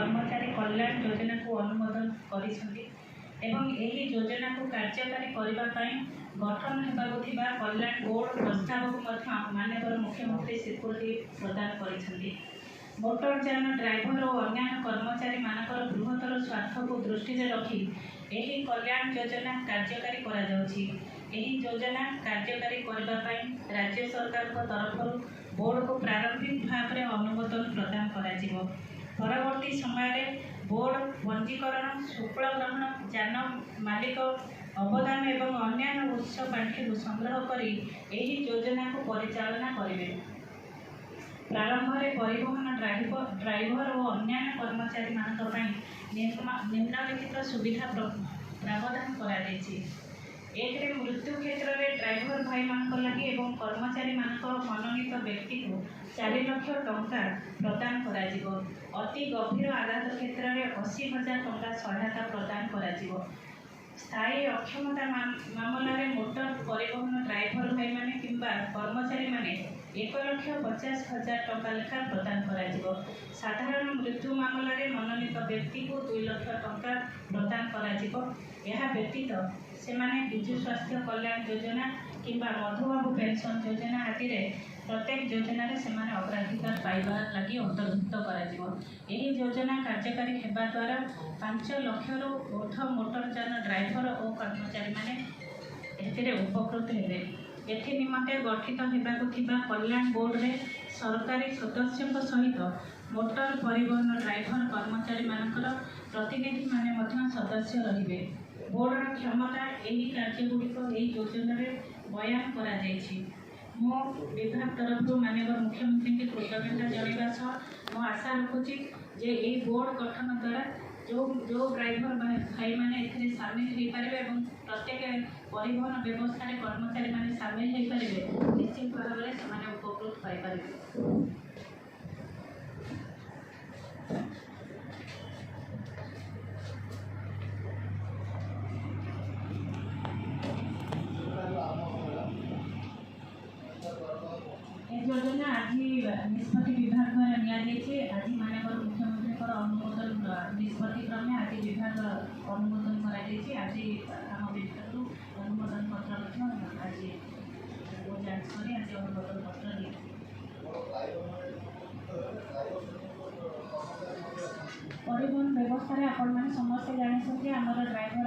କର୍ମଚାରୀ କଲ୍ୟାଣ ଯୋଜନାକୁ ଅନୁମୋଦନ କରିଛନ୍ତି ଏବଂ ଏହି ଯୋଜନାକୁ କାର୍ଯ୍ୟକାରୀ କରିବା ପାଇଁ ଗଠନ ହେବାକୁ ଥିବା କଲ୍ୟାଣ ବୋର୍ଡ ପ୍ରସ୍ତାବକୁ ମଧ୍ୟ ମାନ୍ୟବର ମୁଖ୍ୟମନ୍ତ୍ରୀ ସ୍ୱୀକୃତି ପ୍ରଦାନ କରିଛନ୍ତି। ମୋଟରଯାନ ଡ୍ରାଇଭର ଓ ଅନ୍ୟାନ୍ୟ କର୍ମଚାରୀମାନଙ୍କର ବୃହତ୍ତର ସ୍ୱାର୍ଥକୁ ଦୃଷ୍ଟିରେ ରଖି ଏହି କଲ୍ୟାଣ ଯୋଜନା କାର୍ଯ୍ୟକାରୀ କରାଯାଉଛି। ଏହି ଯୋଜନା କାର୍ଯ୍ୟକାରୀ କରିବା ପାଇଁ ରାଜ୍ୟ ସରକାରଙ୍କ ତରଫରୁ ବୋର୍ଡକୁ ପ୍ରାରମ୍ଭିକ ଭାବରେ ଅନୁମୋଦନ ପ୍ରଦାନ କରାଯିବ। ପରବର୍ତ୍ତୀ ସମୟରେ ବୋର୍ଡ ପଞ୍ଜୀକରଣ, ଶୁଳ୍କ ଗ୍ରହଣ, ଯାନ ମାଲିକ ଅବଦାନ ଏବଂ ଅନ୍ୟାନ୍ୟ ଉତ୍ସ ପାଣ୍ଠିରୁ ସଂଗ୍ରହ କରି ଏହି ଯୋଜନାକୁ ପରିଚାଳନା କରିବେ। ପ୍ରାରମ୍ଭରେ ପରିବହନ ଡ୍ରାଇଭର ଓ ଅନ୍ୟାନ୍ୟ କର୍ମଚାରୀମାନଙ୍କ ପାଇଁ ନିମ୍ନଲିଖିତ ସୁବିଧା ପ୍ରାବଧାନ କରାଯାଇଛି। ଏକରେ ମୃତ୍ୟୁ କ୍ଷେତ୍ରରେ ଡ୍ରାଇଭର ଭାଇମାନଙ୍କ ଲାଗି ଏବଂ କର୍ମଚାରୀମାନଙ୍କ ମନୋନୀତ ବ୍ୟକ୍ତିକୁ 4 ଲକ୍ଷ ଟଙ୍କା ପ୍ରଦାନ କରାଯିବ। ଅତି ଗଭୀର ଆଘାତ କ୍ଷେତ୍ରରେ 80,000 ଟଙ୍କା ସହାୟତା ପ୍ରଦାନ କରାଯିବ। ସ୍ଥାୟୀ ଅକ୍ଷମତା ମାମଲାରେ ମୋଟର ପରିବହନ ଡ୍ରାଇଭର ଭାଇମାନେ କିମ୍ବା କର୍ମଚାରୀମାନେ 1,50,000 ଟଙ୍କା ଲେଖା ପ୍ରଦାନ କରାଯିବ। ସାଧାରଣ ମୃତ୍ୟୁ ମାମଲାରେ ମନୋନୀତ ବ୍ୟକ୍ତିକୁ 2 ଲକ୍ଷ ଟଙ୍କା ପ୍ରଦାନ କରାଯିବ। ଏହା ବ୍ୟତୀତ ସେମାନେ ବିଜୁ ସ୍ୱାସ୍ଥ୍ୟ କଲ୍ୟାଣ ଯୋଜନା କିମ୍ବା ମଧୁବାବୁ ପେନ୍ସନ୍ ଯୋଜନା ଆଦିରେ ପ୍ରତ୍ୟେକ ଯୋଜନାରେ ସେମାନେ ଅଗ୍ରାଧିକାର ପାଇବା ଲାଗି ଅନ୍ତର୍ଭୁକ୍ତ କରାଯିବ। ଏହି ଯୋଜନା କାର୍ଯ୍ୟକାରୀ ହେବା ଦ୍ୱାରା 5 ଲକ୍ଷରୁ ଉର୍ଦ୍ଧ୍ୱ ମୋଟରଯାନ ଡ୍ରାଇଭର ଓ କର୍ମଚାରୀମାନେ ଏଥିରେ ଉପକୃତ ହେବେ। ଏଥି ନିମନ୍ତେ ଗଠିତ ହେବାକୁ ଥିବା କଲ୍ୟାଣ ବୋର୍ଡରେ ସରକାରୀ ସଦସ୍ୟଙ୍କ ସହିତ ମୋଟର ପରିବହନ ଡ୍ରାଇଭର କର୍ମଚାରୀମାନଙ୍କର ପ୍ରତିନିଧିମାନେ ମଧ୍ୟ ସଦସ୍ୟ ରହିବେ। ବୋର୍ଡର କ୍ଷମତା ଏହି କାର୍ଯ୍ୟଗୁଡ଼ିକ ଏହି ଯୋଜନାରେ ବୟାନ କରାଯାଇଛି। ମୋ ବିଭାଗ ତରଫରୁ ମାନ୍ୟବର ମୁଖ୍ୟମନ୍ତ୍ରୀଙ୍କୁ କୃତଜ୍ଞତା ଜଣାଇବା ସହ ମୁଁ ଆଶା ରଖୁଛି ଯେ ଏହି ବୋର୍ଡ ଗଠନ ଦ୍ୱାରା ଯେଉଁ ଯେଉଁ ଡ୍ରାଇଭର ଭାଇମାନେ ଏଥିରେ ସାମିଲ ହୋଇପାରିବେ ଏବଂ ପ୍ରତ୍ୟେକ ପରିବହନ ବ୍ୟବସ୍ଥାରେ କର୍ମଚାରୀମାନେ ସାମିଲ ହୋଇପାରିବେ, ନିଶ୍ଚିତ ଭାବରେ ସେମାନେ ଉପକୃତ ପାଇପାରିବେ। ଏ ଯୋଜନା ଆଜି ନିଷ୍ପତ୍ତି ବିଭାଗ ଦ୍ୱାରା ନିଆଯାଇଛି। ଆଜି ମାନ୍ୟବର ମୁଖ୍ୟମନ୍ତ୍ରୀଙ୍କର ଅନୁମୋଦନ ନିଷ୍ପତ୍ତି କ୍ରମେ ଆଜି ବିଭାଗ ଅନୁମୋଦନ କରାଯାଇଛି। ଆଜି ଆମ ବିଭାଗରୁ ଅନୁମୋଦନ ପତ୍ର ମଧ୍ୟ ଆଜି ମୁଁ ଯାଞ୍ଚ କରି ଆଜି ଅନୁମୋଦନ ପତ୍ର ଦେଇଛି। ପରିବହନ ବ୍ୟବସ୍ଥାରେ ଆପଣମାନେ ସମସ୍ତେ ଜାଣିଛନ୍ତି ଆମର ଡ୍ରାଇଭର